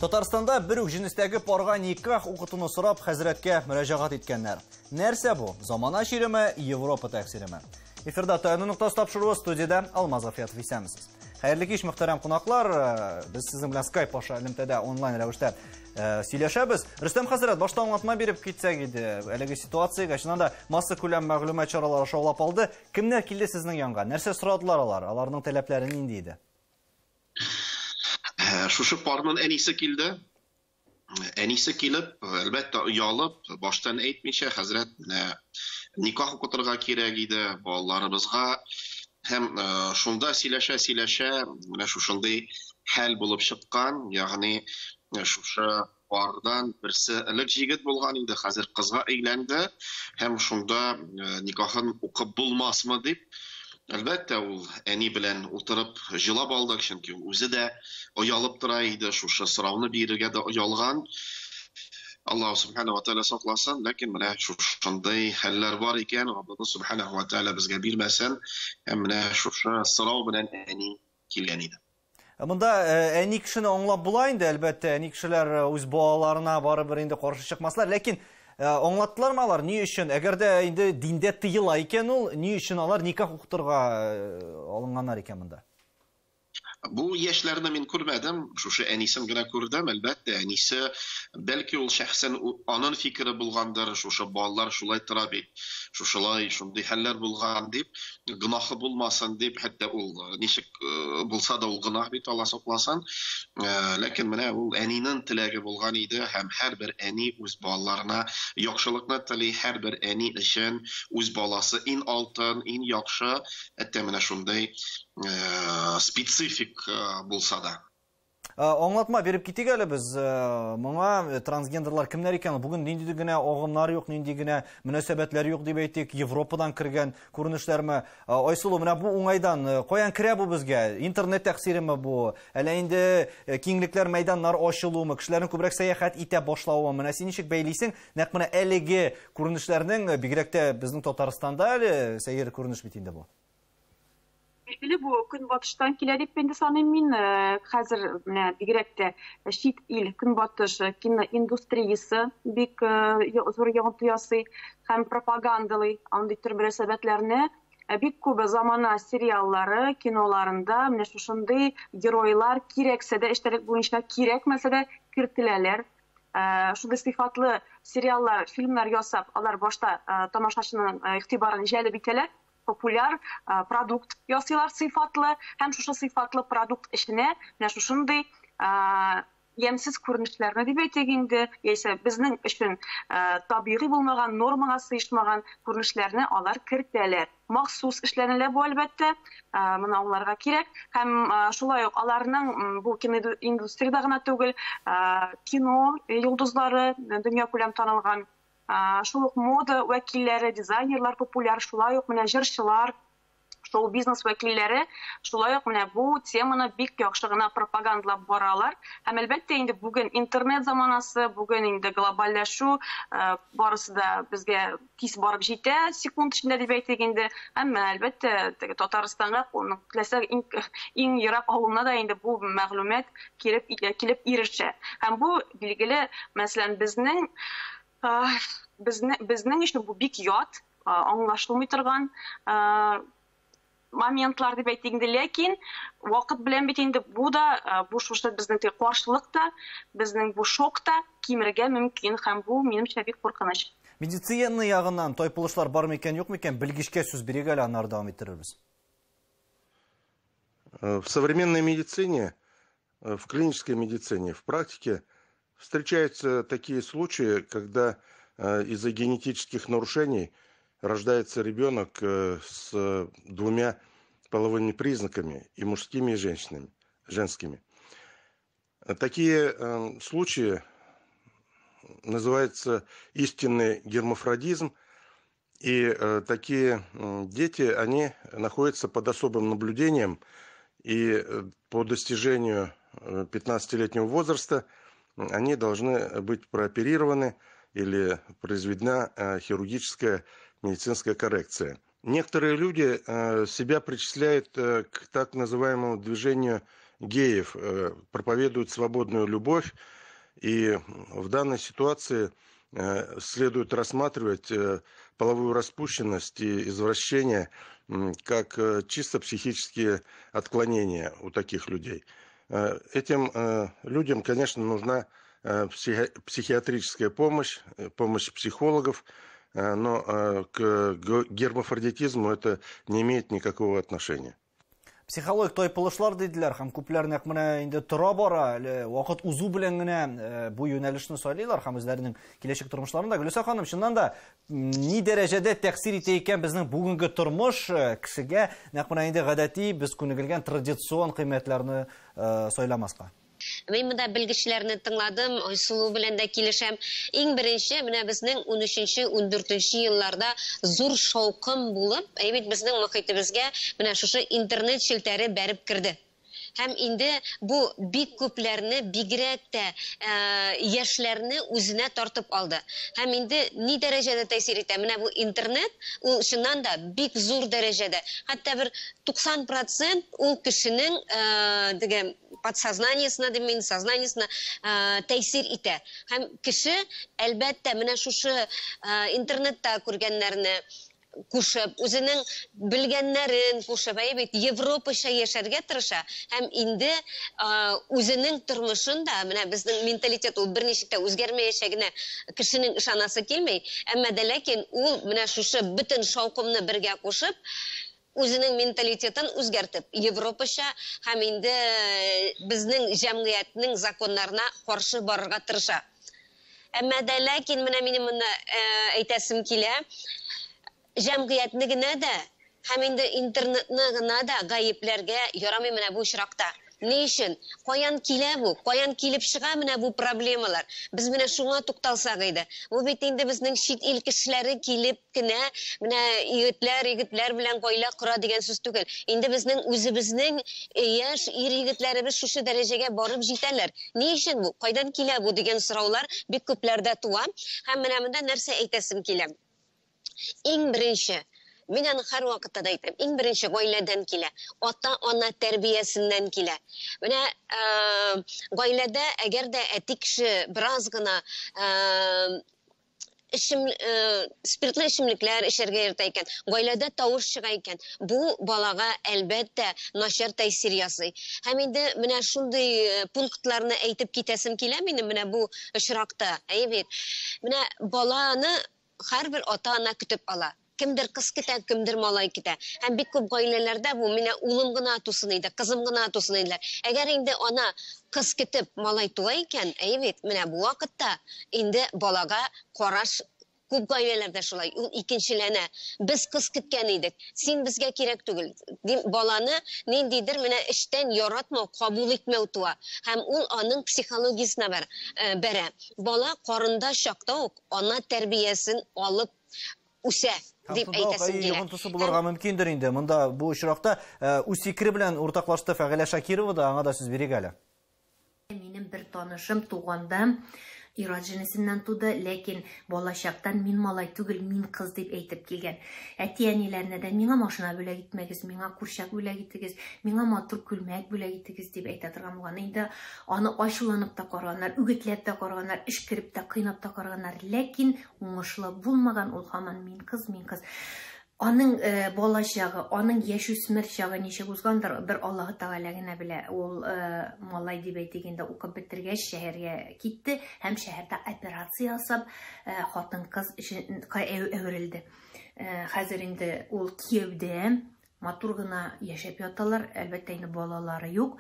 Татарстанда бер үк җенестәге парга никах укытуны сорап хәзрәткә мөрәҗәгать иткәннәр. Нәрсә бу? Замана чиреме, Европа тәэсиреме? Эфирда Таяну ноктасы тапшыруы, студиядә Алмаз Афиятов, исәнмесез. Хәерле кич, мөхтәрәм кунаклар. Без сезнең белән Skype аша элемтәдә онлайн рәвештә сөйләшәбез. Рөстәм хәзрәт, башта аңлатма биреп китсәк иде. Әлеге ситуациягә чыннан да массакүләм мәгълүмат чаралары шаулап алды. Кемнәр килде сезнең янга? Нәрсә сорадылар алар? Аларның таләпләре нинди иде? Шушы парның әнисе килде. Әнисе килеп, әлбәттә, оялып, баштан әйтмичә, хәзрәт, менә никах укытырга кирәк иде балаларыбызга. Һәм шунда сөйләшә-сөйләшә, менә шушындый хәл булып чыккан, ягъни шушы пардан берсе элек җегет булган инде, хәзер кызга әйләнде һәм шунда никахын укып булмасмы дип, әлбәттә, ул әни белән утырып җылап алдык, чөнки ул үзе дә оялып тора иде, шушы сорауны бирергә дә оялган. Аллаһ субхана ва тааля сакласын, ләкин менә шушындый хәлләр бар икән, Раббыбыз субхана ва тааля безгә бирмәсен. Һәм менә шушы сорау белән әни килгән иде. Монда әни кешене аңлап була инде, әлбәттә, әни кешеләр үз балаларына барыбер инде каршы чыкмаслар, ләкин аңлаттылармы алар, ни өчен? Әгәр дә инде диндә тыела икән ул, ни өчен алар никах укытырга алынганнар икән монда? Бу яшьләрне мин күрмәдем, шушы әнисен генә күрдем, әлбәттә, әнисе, бәлки ул шәхсән аның фикере булгандыр, шушы балалар шулай тора бит, шушылай, шундый хәлләр булган дип, гөнаһы булмасын дип, хәтта ул ничек булса да ул гөнаһ бит, Алла сакласын. Ләкин менә ул әнинең теләге булган иде, һәм һәрбер әни үз балаларына яхшылыкны тели, һәрбер әни өчен үз баласы иң алтын, иң яхшы, хәтта менә шундый специфик булса да. Аңлатма биреп китик әле без моңа. Трансгендерлар кемнәр икән? Бүген нинди генә агымнар юк, нинди генә мөнәсәбәтләр юк дип әйтик, Европадан кергән күренешләрме? Айсылу, менә бу уңайдан каян керә бу безгә? Интернет тәэсиреме бу? Әллә инде киңлекләр, мәйданнар ачылуымы, кешеләрнең күбрәк сәяхәт итә башлавымы? Менә син ничек бәйлисең нәкъ менә әлеге күренешләрнең, бигрәк тә безнең Татарстанда әле сәер күренеш бит инде бу. Билгеле, бу көнбатыштан килә дип инде саныйм мин. Хәзер менә бигрәк тә чит ил көнбатыш киноиндустриясе бик зур йогынты ясый һәм пропагандалый андый төр мөнәсәбәтләрне. Бик күп замана сериаллары, киноларында менә шушындый геройлар кирәксә дә, эчтәлек буенча кирәкмәсә дә кертеләләр. Шундый сыйфатлы сериаллар, фильмнар ясап, алар башта тамашачының игътибарын җәлеп итәләр. Популяр продукт ясыйлар сыйфатлы, һәм шушы сыйфатлы продукт эченә менә шушындый ямьсез күренешләрне дип әйтик инде, яисә безнең өчен табигый булмаган, нормага сыешмаган күренешләрне алар кертәләр. Махсус эшләнелә бу, әлбәттә, моны аңларга кирәк. Һәм шулай ук аларның бу киноиндустриядә гына түгел, кино йолдызлары дөньякүләм танылган, шул ук мода вәкилләре, дизайнерлар популяр, шулай ук менә җырчылар, шоу-бизнес вәкилләре шулай ук менә бу теманы бик яхшы гына пропагандалап баралар. Һәм әлбәттә инде бүген интернет заманасы, бүген инде глобальләшү, барысы да безгә тиз барып җитә, секунд эчендә дип әйтик инде. Әмма әлбәттә теге Татарстанга, теләсә иң ерак авылына да инде бу мәгълүмат килеп ирешә. Һәм бу билгеле, мәсәлән, безнең өчен бу бик ят, аңлашылмый торган моментлар дип әйтик инде, ләкин вакыт белән бит инде бу да, бу шушы безнең теге каршылык та, безнең бу шок та кимергә мөмкин, һәм бу минемчә бик куркыныч. Медицина ягыннан тайпылышлар бар микән, юк микән, белгечкә сүз бирик әле, аннары дәвам иттерербез. В современной медицине, в клинической медицине, в практике встречаются такие случаи, когда из-за генетических нарушений рождается ребенок с двумя половыми признаками, и мужскими, и женскими. Такие случаи называются истинный гермафродизм, и такие дети, они находятся под особым наблюдением, и по достижению 15-летнего возраста они должны быть прооперированы или произведена хирургическая медицинская коррекция. Некоторые люди себя причисляют к так называемому движению геев, проповедуют свободную любовь. И в данной ситуации следует рассматривать половую распущенность и извращение как чисто психические отклонения у таких людей. Этим людям, конечно, нужна психиатрическая помощь, помощь психологов, но к гермафродитизму это не имеет никакого отношения. Психологик тайпылышлар диделәр, һәм күпләр нәкъ менә инде тора-бара, әле вакыт узу белән генә бу юнәлешне сайлыйлар һәм үзләренең киләчәк тормышларында. Гөлүсә ханым, чыннан да ни дәрәҗәдә тәэсир итә икән безнең бүгенге тормыш кешегә нәкъ менә инде гадәти без күнегелгән традицион кыйммәтләрне сайламаска? Мин монда белгечләрне тыңладым, Айсылу белән дә килешәм. Иң беренче, менә безнең унөченче, ундүртенче елларда зур шаукым булып, әй бит безнең мохитебезгә менә шушы интернет челтәре бәреп керде. Һәм инде бу бик күпләрне, бигрәк тә яшьләрне үзенә тартып алды. Һәм инде ни дәрәҗәдә тәэсир итә? Менә бу интернет, ул чыннан да бик зур дәрәҗәдә. Хәтта бер 90 процент ул кешенең теге подсознаниесына дим мин, сознаниесына тәэсир итә. Һәм кеше, әлбәттә, менә шушы интернетта күргәннәрне кушып, үзенең белгәннәрен кушып, әйе бит, европача яшәргә тырыша һәм инде үзенең тормышын да, менә безнең менталитет ул берничек тә үзгәрмәячәгенә кешенең ышанасы килми, әмма дә ләкин ул менә шушы бөтен шаукымны бергә кушып, үзенең менталитетын үзгәртеп, европача һәм инде безнең җәмгыятьнең законнарына каршы барырга тырыша. Әмма дә ләкин менә минем моны әйтәсем килә, җәмгыятьне генә дә һәм инде интернетны гына да гаепләргә ярамый менә бу очракта. Ни өчен? Каян килә бу? Каян килеп чыга менә бу проблемалар? Без менә шуңа тукталсак иде. Бу бит инде безнең чит ил кешеләре килеп кенә менә егетләр, егетләр белән гаилә кора дигән сүз түгел. Инде безнең үзебезнең яшь ир-егетләребез шушы дәрәҗәгә барып җитәләр. Ни өчен бу? Кайдан килә бу дигән сораулар бик күпләрдә туа. Һәм менә монда нәрсә әйтәсем килә? Иң беренче, мин аны һәрвакытта да әйтәм, иң беренче гаиләдән килә, ата-ана тәрбиясеннән килә. Менә гаиләдә әгәр дә әти кеше бераз гына спиртлы эчемлекләр эчәргә ярата икән, гаиләдә тавыш чыга икән, бу балага әлбәттә начар тәэсир ясый. Һәм инде менә шундый пунктларны әйтеп китәсем килә минем менә бу очракта, әйе бит. Менә баланы һәрбер ата-ана көтеп ала. Кемдер кыз көтә, кемдер малай көтә. Һәм бик күп гаиләләрдә бу менә улым гына тусын иде, кызым гына тусын иделәр. Әгәр инде ана кыз көтеп малай туа икән, әйе бит, менә бу вакытта инде балага караш күп гаиләләрдә шулай, ул икенчеләнә. Без кыз көткән идек, син безгә кирәк түгел. Дим, баланы ниндидер менә эчтән яратмау, кабул итмәү туа. Һәм ул аның психологиясенә бәрә. Бала карында чакта ук ана тәрбиясен алып үсә дип Һәм шунда ук әйтәсем килә. Йогынтысы булырга мөмкиндер инде. Монда бу очракта үз фикере белән уртаклашты Фәгыйлә Шакирова да, аңа да сүз бирик әле. Минем бер танышым туганда ир-ат җенесеннән туды, ләкин балачактан мин малай түгел, мин кыз дип әйтеп килгән. Әти-әниләренә дә миңа машина бүләк итмәгез, миңа курчак бүләк итегез, миңа матур күлмәк бүләк итегез дип әйтә торган булган. Инде аны ачуланып та караганнар, үгетләп тә караганнар, эшкереп тә, кыйнап та караганнар, ләкин уңышлы булмаган, ул һаман мин кыз, мин кыз. Аның балачагы, аның яшүсмер чагы ничек узгандыр, бер Аллаһы Тәгалә генә белә. Ул малай дип әйтик инде, укып бетергәч шәһәргә китте һәм шәһәрдә операция ясап хатын-кыз әверелде. Хәзер инде ул кияүдә, матур гына яшәп яталар, әлбәттә инде балалары юк.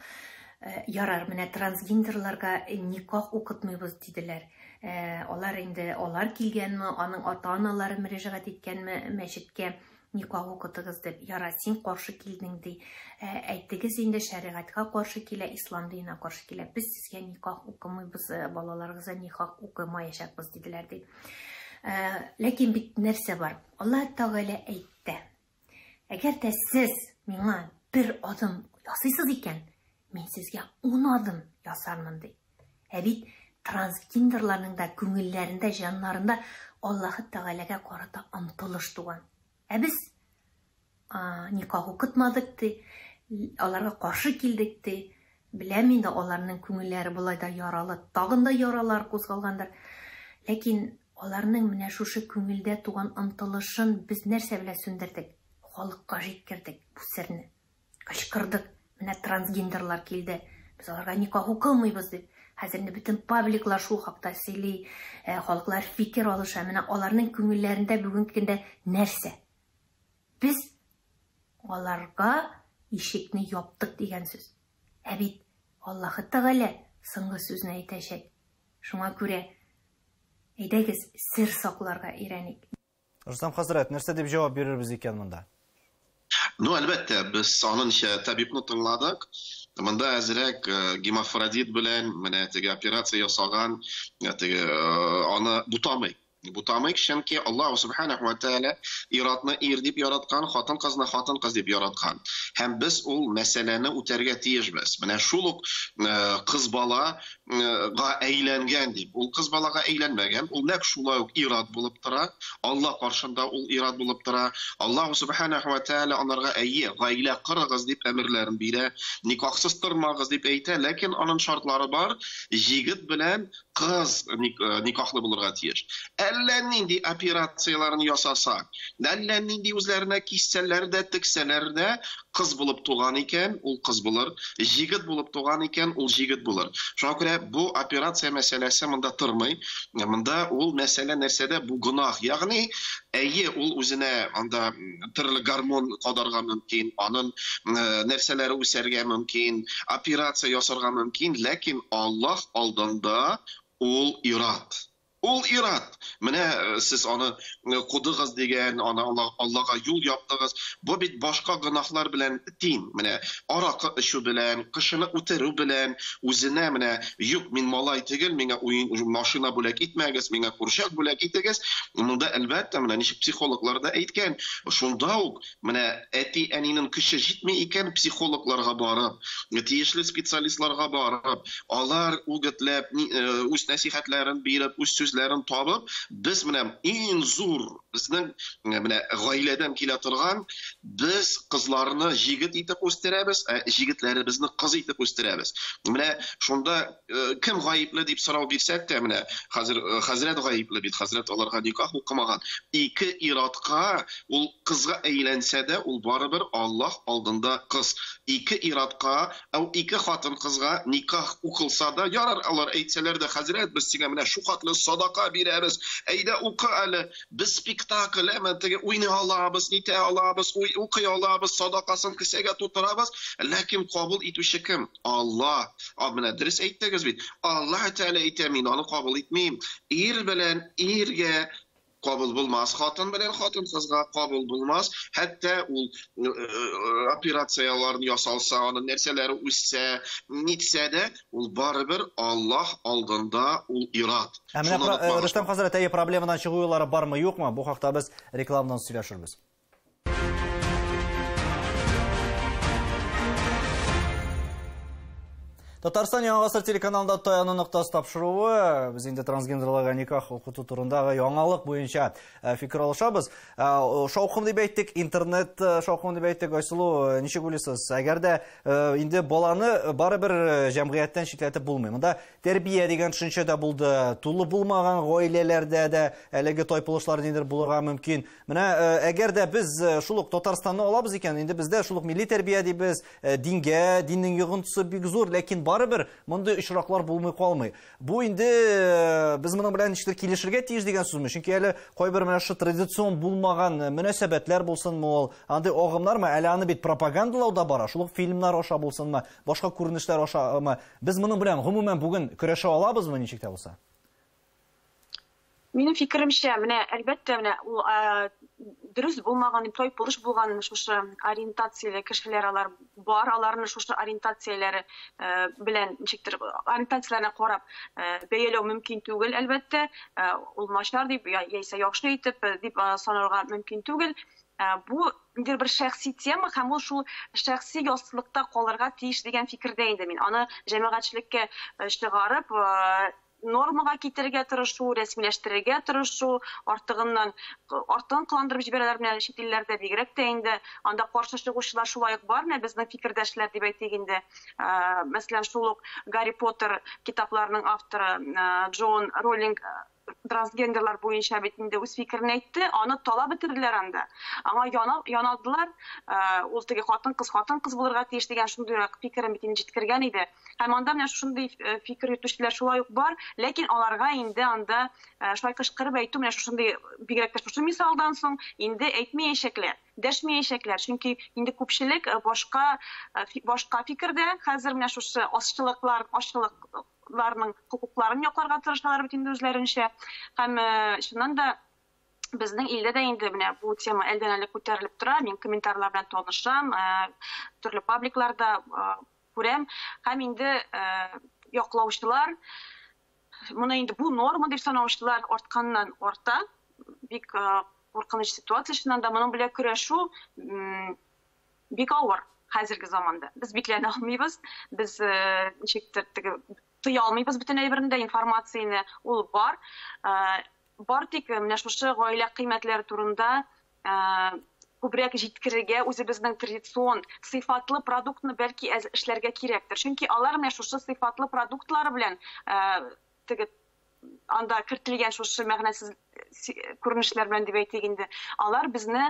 Ярар, менә трансгендерларга никах укытмыйбыз диделәр. Алар инде, алар килгәнме, аның ата-аналары мөрәҗәгать иткәнме мәчеткә никах укытыгыз дип. Ярар, син каршы килдең ди. Әйттегез инде, шәригатькә каршы килә, ислам диненә каршы килә. Без сезгә никах укымыйбыз, балаларыгызга никах укымаячакбыз диделәр ди. Ләкин бит нәрсә бар? Аллаһ Тәгалә әйтте. Әгәр дә сез миңа бер адым ясыйсыз икән, мин сезгә 10 адым ясармын ди. Ә бит трансгендерларның да күңелләрендә, җаннарында Аллаһ Тәгаләгә карата омтылыш туган. Ә без никах укытмадык ди, аларга каршы килдек ди. Беләм инде, аларның күңелләре болай да яралы, тагын да яралар кузгалгандыр. Ләкин аларның менә шушы күңелдә туган омтылышын без нәрсә белән сүндердек? Халыкка җиткердек бу серне. Кычкырдык. Менә трансгендерлар килде. Без аларга никах укылмыйбыз дип. Хәзер инде бөтен пабликлар шул хакта сөйли, халыклар фикер алыша. Менә аларның күңелләрендә бүгенге көндә нәрсә? Без аларга ишекне яптык дигән сүз. Ә бит Аллаһы Тәгалә соңгы сүзне әйтәчәк. Шуңа күрә әйдәгез сер сакларга өйрәник. Рөстәм хәзрәт, нәрсә дип җавап бирербез икән монда? Ну, әлбәттә, без анынча табибны тыңладык. Монда әзрәк гемафродит белән менә теге операция ясаган, теге аны бутамый. Бутамыйк, чөнки Аллаһ субханаһу ва тааля ир-атны ир дип яраткан, хатын-кызны хатын-кыз дип яраткан. Һәм без ул мәсьәләне үтәргә тиешбез. Менә шул ук кыз бала га әйләнгән дип. Ул кыз балага әйләнмәгән, ул нәкъ шулай ук ир-ат булып тора. Алла каршында ул ир-ат булып тора. Аллаһ субханаһу ва тааля анарга әйе, гаилә кырыгыз дип әмерләрен бирә, никахсыз тормагыз дип әйтә, ләкин аның шартлары бар. Егет белән кыз никахлы булырга тиеш. Әллә нинди операцияләрен ясаса, әллә нинди үзләренә киссәләр дә, тексәләр дә, кыз булып туган икән, ул кыз булыр, егет булып туган икән, ул егет булыр. Шуңа күрә бу операция мәсьәләсе монда тормый. Монда ул мәсьәлә нәрсәдә? Бу гөнаһ. Ягъни, әйе, ул үзенә анда төрле гормон кадарга мөмкин, аның нәрсәләре үсәргә мөмкин, операция ясарга мөмкин, ләкин Аллаһ алдында ул ир-ат. Ул ир-ат. Менә сез аны кудыгыз дигән, аны Аллаһга юл яптыгыз. Бу бит башка гөнаһлар белән тиң. Менә аракы эчү белән, кешене үтерү белән, үзенә менә юк, мин малай түгел, миңа уен машина бүләк итмәгез, миңа курчак бүләк итегез. Монда әлбәттә менә ничек психологлар да әйткән, шунда ук менә әти-әнинең көче җитми икән, психологларга барып, тиешле специалистларга барып, алар үгетләп, үз нәсихәтләрен биреп, үз сүзләрен табып, без менә иң зур безнең менә гаиләдән килә торган, без кызларны җегет итеп үстерәбез, ә җегетләребезне кыз итеп үстерәбез. Менә шунда кем гаепле дип сорау бирсәк тә, менә хәзер хәзрәт гаепле бит, хәзрәт аларга никах укымаган. Ике ир-атка ул кызга әйләнсә дә, ул барыбер Аллаһ алдында кыз. Ике ир-атка, ау ике хатын кызга никах укылса да, ярар, алар әйтсәләр дә, хәзрәт, без сиңа менә шу хатлы садака бирәбез, әйдә укы әле, без спектакль, әмма теге уйный алабыз, нитә алабыз, укый алабыз, садакасын кесәгә тутырабыз, ләкин кабул итүче кем? Аллаһ. А менә дөрес әйттегез бит. Аллаһ Тәгалә әйтә, мин аны кабул итмим. Ир белән иргә кабул булмас, хатын белән хатын кызга кабул булмас. Хәтта ул операцияларын ясалса, аның нәрсәләре үссә, нитсә дә, ул барыбер Аллаһ алдында ул ир-ат. Ә менә Рөстәм хәзрәт, әйе, проблемадан чыгу юллары бармы, юкмы? Бу хакта без рекламадан сөйләшербез. Татарстан Яңа Гасыр телеканалында Таяну ноктасы тапшыруы. Без инде трансгендерларга никах укыту турындагы яңалык буенча фикер алышабыз. Шаукым дип әйттек, интернет шаукым дип әйттек. Айсылу, ничек уйлыйсыз? Әгәр дә инде баланы барыбер җәмгыятьтән читләтеп булмый. Монда тәрбия дигән төшенчә дә булды. Тулы булмаган гаиләләрдә дә әлеге тайпылышлар нидер булырга мөмкин. Менә әгәр дә без шул ук Татарстанны алабыз икән, инде бездә шул ук милли тәрбия дибез, дингә, диннең йогынтысы бик зур, ләкин барыбер мондый очраклар булмый калмый. Бу инде без моның белән ничектер килешергә тиеш дигән сүзме? Чөнки әле кайбер менә шушы традицион булмаган мөнәсәбәтләр булсынмы ул, андый агымнармы, әле аны бит пропагандалау да бара, шул ук фильмнар аша булсынмы, башка күренешләр ашамы? Без моның белән гомумән бүген көрәшә алабызмы ничек тә булса? Минем фикеремчә, менә әлбәттә, менә ул дөрес булмаган, тайпылыш булган шушы ориентацияле кешеләр алар бар, аларны шушы ориентацияләре белән ничектер ориентацияләренә карап бәяләү мөмкин түгел, әлбәттә, ул начар дип яисә яхшы итеп дип санарга мөмкин түгел. Бу ниндидер бер шәхси тема һәм ул шул шәхси яссылыкта калырга тиеш дигән фикердә инде мин. Аны җәмәгатьчелеккә чыгарып, нормага китерергә тырышу, рәсмиләштерергә тырышу, артыгыннан артыгын кыландырып җибәрәләр менә чит илләрдә, бигрәк тә инде анда каршы чыгучылар шулай ук бар, менә безнең фикердәшләр дип әйтик инде. Мәсәлән, шул ук Гарри Поттер китапларының авторы Джон Роллинг трансгендерлар буенча бит инде үз фикерен әйтте, аны талап бетерделәр анда. Аңа янадылар, ул теге хатын-кыз хатын-кыз булырга тиеш дигән шундыйрак фикерен бит инде җиткергән иде. Һәм анда менә шундый фикер йөртүчеләр шулай ук бар, ләкин аларга инде анда шулай кычкырып әйтү менә шушындый, бигрәк тә шушы мисалдан соң инде әйтмәячәкләр, дәшмәячәкләр, чөнки инде күпчелек башка башка фикердә. Хәзер менә шушы азчылыклар, азчылыкларның хокукларын якларга тырышалар бит инде үзләренчә. Һәм чыннан да безнең илдә дә инде менә бу тема әлдән-әле күтәрелеп тора. Мин комментарлар белән танышам, төрле пабликларда күрәм. Һәм инде яклаучылар, моны инде бу норма дип санаучылар артканнан арта. Бик куркыныч ситуация, чыннан да моның белән көрәшү бик авыр хәзерге заманда. Без бикләнә алмыйбыз, без ничектер теге тыя алмыйбыз бөтен әйберне дә, информацияне, ул бар. Бар тик менә шушы гаилә кыйммәтләре турында күбрәк җиткерергә, үзебезнең традицион сыйфатлы продуктны бәлки эшләргә кирәктер. Чөнки алар менә шушы сыйфатлы продуктлары белән теге анда кертелгән шушы мәгънәсез күренешләр белән дип әйтик инде, алар безне,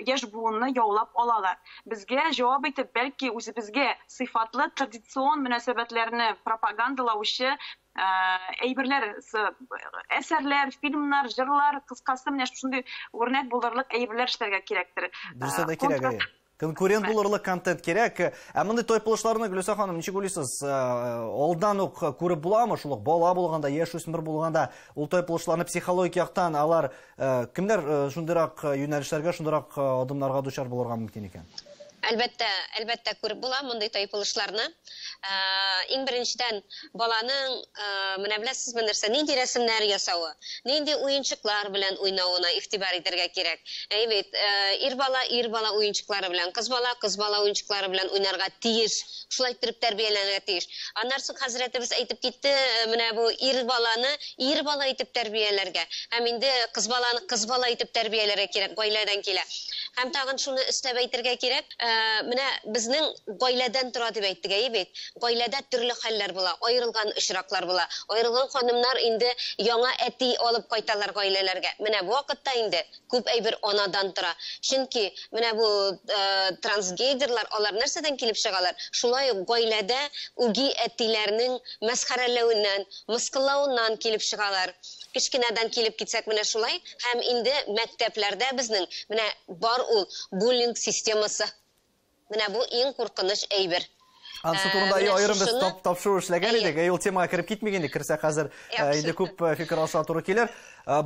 яшь буынны яулап алалар. Безгә җавап итеп, бәлки үзебезгә сыйфатлы традицион мөнәсәбәтләрне пропагандалаучы әйберләр, әсәрләр, фильмнар, җырлар, кыскасы менә шундый үрнәк булырлык әйберләр эшләргә кирәктер. Дөресе дә кирәк, әйе. Конкурент булырлык контент кирәк. Ә мондый тайпылышларны, Гөлүсә ханым, ничек уйлыйсыз, алдан ук күреп буламы? Шул ук бала булганда, яшүсмер булганда, ул тайпылышларны психологик яктан алар кемнәр шундыйрак юнәлешләргә, шундыйрак адымнарга дучар булырга мөмкин икән? Әлбәттә, әлбәттә күреп була мондый тайпылышларны. Иң беренчедән баланың, менә беләсезме нәрсә, нинди рәсемнәр ясавы, нинди уенчыклар белән уйнавына игътибар итәргә кирәк. Әйе бит, ир бала ир бала уенчыклары белән, кыз бала кыз бала уенчыклары белән уйнарга тиеш, шулай иттереп тәрбияләнергә тиеш. Аннан соң хәзрәтебез әйтеп китте, менә бу ир баланы ир бала итеп тәрбияләргә һәм инде кыз баланы кыз бала итеп тәрбияләргә кирәк, гаиләдән килә. Һәм тагын шуны өстәп әйтергә кирәк, менә безнең гаиләдән тора дип әйттек, әйе бит. Гаиләдә төрле хәлләр була, аерылган очраклар була. Аерылган ханымнар инде яңа әти алып кайталар гаиләләргә. Менә бу вакытта инде күп әйбер анадан тора. Чөнки менә бу трансгендерлар, алар нәрсәдән килеп чыгалар? Шулай ук гаиләдә үги әтиләрнең мәсхәрәләвеннән, мыскыллавыннан килеп чыгалар. Кечкенәдән килеп китсәк менә шулай, һәм инде мәктәпләрдә безнең менә бар ул буллинг системасы. Менә бу иң куркыныч әйбер. Ансы турында аерым без тапшыру эшләгән идек. Ул темага кереп китмик инде, керсә хәзер инде күп фикер алыша туры килер.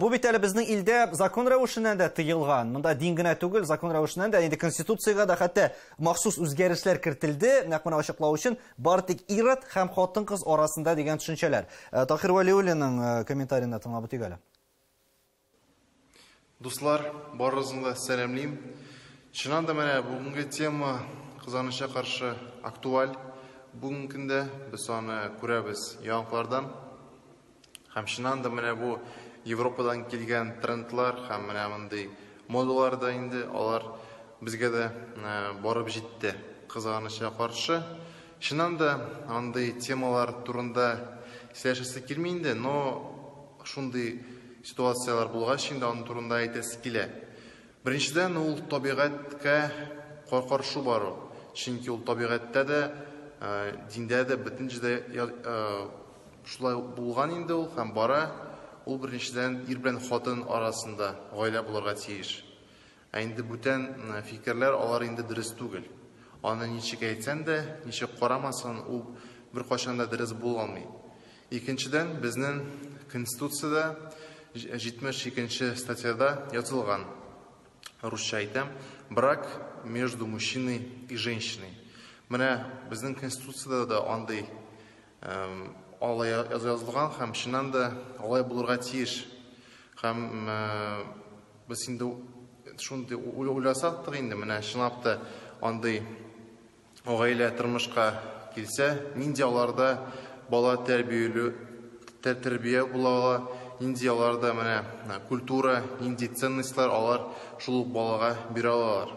Бу бит әле безнең илдә закон рәвешеннән дә тыелган. Монда дин генә түгел, закон рәвешеннән дә инде конституциягә дә хәтта махсус үзгәрешләр кертелде. Нәкъ менә ачыклау өчен бар тик ир-ат һәм хатын-кыз арасында дигән төшенчәләр. Таһир Вәлиуллинның комментарийын да тыңлап үтик әле. Дуслар, барыгызны да сәламлим. Чыннан да менә бүгенге тема кызганычка каршы актуаль. Бүгенге көндә без аны күрәбез яңалыклардан. Һәм чыннан да менә бу Европадан килгән трендлар һәм менә мондый модалар да инде алар безгә дә барып җитте. Кызганычка каршы. Чыннан да андый темалар турында сөйләшәсе килми инде, но шундый ситуацияләр булгач инде аның турында әйтәсе килә. Беренчедән, ул табигатькә каршы бару. Чөнки ул табигатьтә дә, диндә дә бөтен җирдә шулай булган инде ул һәм бара. Ул беренчедән ир белән хатын арасында гаилә булырга тиеш. Ә инде бүтән фикерләр алар инде дөрес түгел. Аны ничек әйтсәң дә, ничек карамасаң, ул беркайчан да дөрес була алмый. Икенчедән, безнең Конституциядә 72 статьяда язылган, русча әйтәм, брак между мужчиной и женщиной. Менә безнең Конституциядә дә андый алай язылган һәм чыннан да алай булырга тиеш. Һәм без инде шундый уйласак та инде, менә чынлап та андый гаилә тормышка килсә, нинди аларда бала тәрбия була ала, нинди аларда менә культура, нинди ценностьлар алар шул ук балага бирә алалар.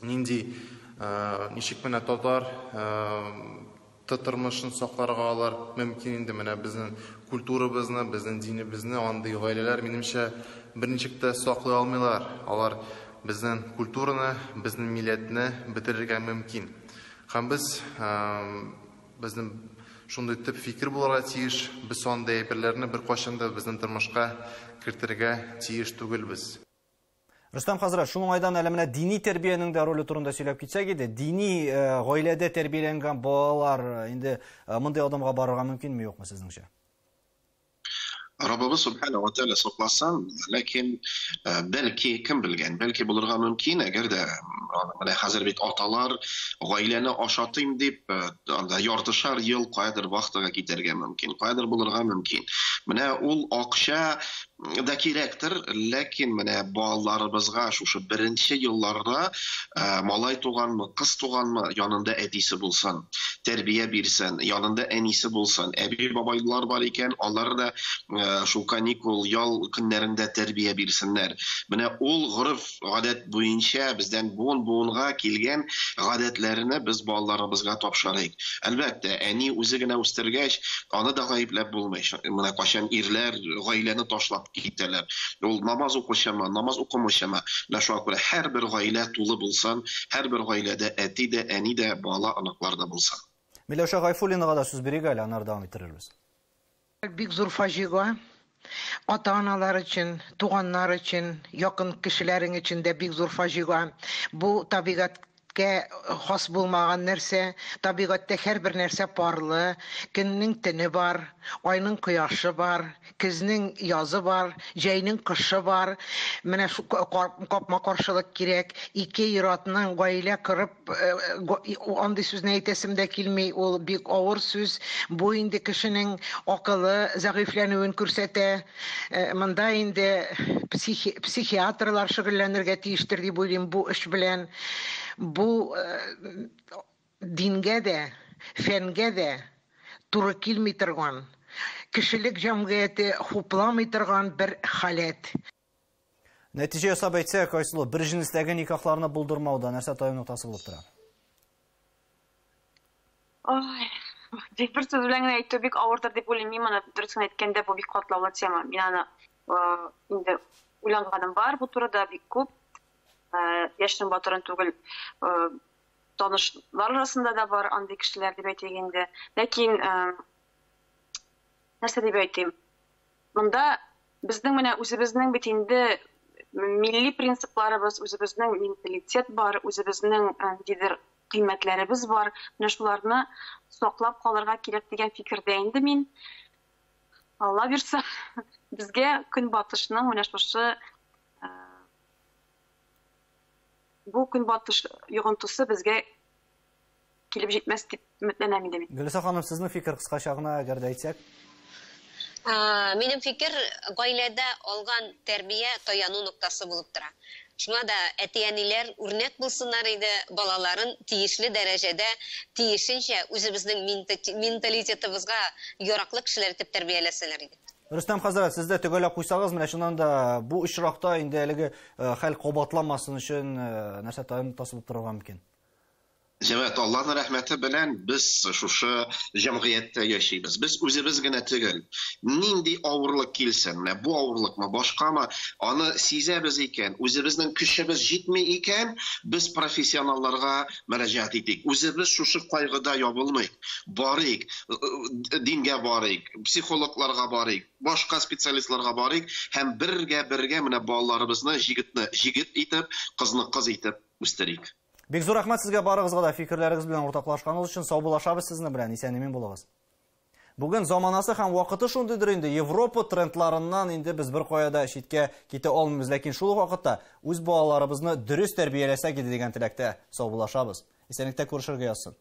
Нинди ничек менә татар тормышын сакларга алар мөмкин инде менә безнең культурабызны, безнең динебезне андый гаиләләр минемчә берничек тә саклый алмыйлар. Алар безнең культураны, безнең милләтне бетерергә мөмкин. Һәм без безнең шундый төп фикер булырга тиеш, без андый әйберләрне беркайчан да безнең тормышка кертергә тиеш түгелбез. Рөстәм хәзрәт, шул уңайдан әле менә дини тәрбиянең дә роле турында сөйләп китсәк иде. Дини гаиләдә тәрбияләнгән балалар инде мондый адымга барырга мөмкинме, юкмы сезнеңчә? Раббыбыз Субхана ва Тааля сакласын, ләкин бәлки кем белгән, бәлки булырга мөмкин, әгәр дә менә хәзер бит аталар гаиләне ашатыйм дип, анда яртышар ел каядыр вахтага китәргә мөмкин, каядыр булырга мөмкин. Менә ул акча да кирәктер, ләкин менә балаларыбызга шушы беренче елларда малай туганмы, кыз туганмы, янында әтисе булсын, тәрбия бирсен, янында әнисе булсын, әби-бабайлар бар икән, алар да шул каникул, ял көннәрендә тәрбия бирсеннәр. Менә ул гореф гадәт буенча бездән буын-буынга килгән гадәтләрне без балаларыбызга тапшырыйк. Әлбәттә, әни үзе генә үстергәч, аны да гаепләп булмый. Менә кайчан ирләр гаиләне ташлап китәләр. Ул намаз укучымы, намаз укымаучымы? Менә шуңа күрә һәрбер гаилә тулы булсын, һәрбер гаиләдә әти дә, әни дә, бала, оныклар да булсын. Миләүшә Гайфуллинага да сүз бирик әле, аннары дәвам иттерербез. Бик зур фаҗига. Ата-аналар өчен, туганнар өчен, якын кешеләрең өчен дә бик зур фаҗига. Бу табигатькә хас булмаган нәрсә. Табигатьтә һәрбер нәрсә парлы. Көннең төне бар, айның кояшы бар, көзнең язы бар, җәйнең кышы бар. Менә шу капма-каршылык кирәк. Ике ир-атның гаилә корып, андый сүзне әйтәсем дә килми, ул бик авыр сүз. Бу инде кешенең акылы зәгыйфьләнүен күрсәтә. Монда инде психиатрлар шөгыльләнергә тиештер дип уйлыйм бу эш белән. Бу дингә дә, фәнгә дә туры килми торган, кешелек җәмгыяте хупламый торган бер халәт. Нәтиҗә ясап әйтсәк, Айсылу, бер җенестәге никахларны булдырмауда нәрсә таяну ноктасы булып тора? Ой, бер сүз белән генә әйтү бик авырдыр дип уйлыйм. Мин моны дөресен әйткәндә, бу бик катлаулы тема. Мин аны инде уйланганым бар бу турыда бик күп. Яшьнең батырын түгел, танышлар арасында да бар андый кешеләр дип әйтик инде. Ләкин нәрсә дип әйтим? Монда безнең менә үзебезнең бит инде милли принципларыбыз, үзебезнең менталитет бар, үзебезнең ниндидер кыйммәтләребез бар. Менә шуларны саклап калырга кирәк дигән фикердә инде мин. Алла бирсә, безгә көнбатышның менә шушы бу көнбатыш йогынтысы безгә килеп җитмәс дип өметләнәм инде мин. Гөлүсә ханым, сезнең фикер кыскача гына әгәр дә әйтсәк? Минем фикер, гаиләдә алган тәрбия таяну ноктасы булып тора. Шуңа да әти-әниләр үрнәк булсыннар иде, балаларын тиешле дәрәҗәдә, тиешенчә үзебезнең менталитетыбызга яраклы кешеләр итеп тәрбияләсәләр иде. Рөстәм хәзрәт, сез дә төгәлләп куйсагыз, менә чыннан да бу очракта инде әлеге хәл кабатланмасын өчен нәрсә таяну ноктасы булып торырга мөмкин? Җәмәгать, Аллаһның рәхмәте белән без шушы җәмгыятьтә яшибез. Без үзебез генә түгел. Нинди авырлык килсен, менә бу авырлыкмы, башкамы, аны сизәбез икән, үзебезнең көчебез җитми икән, без профессионалларга мөрәҗәгать итик. Үзебез шушы кайгыда ябылмыйк. Барыйк, дингә барыйк, психологларга барыйк, башка специалистларга барыйк һәм бергә-бергә менә балаларыбызны җегетне җегет итеп, кызны кыз итеп үстерик. Бик зур рәхмәт сезгә барыгызга да фикерләрегез белән уртаклашканыгыз өчен. Саубуллашабыз сезне белән, исән-имин булыгыз. Бүген заманасы һәм вакыты шундыйдыр инде, Европа трендларыннан инде без бер кая да читкә китә алмыйбыз, ләкин шул ук вакытта үз балаларыбызны дөрес тәрбияләсәк иде дигән теләктә саубуллашабыз. Исәнлектә күрешергә язсын.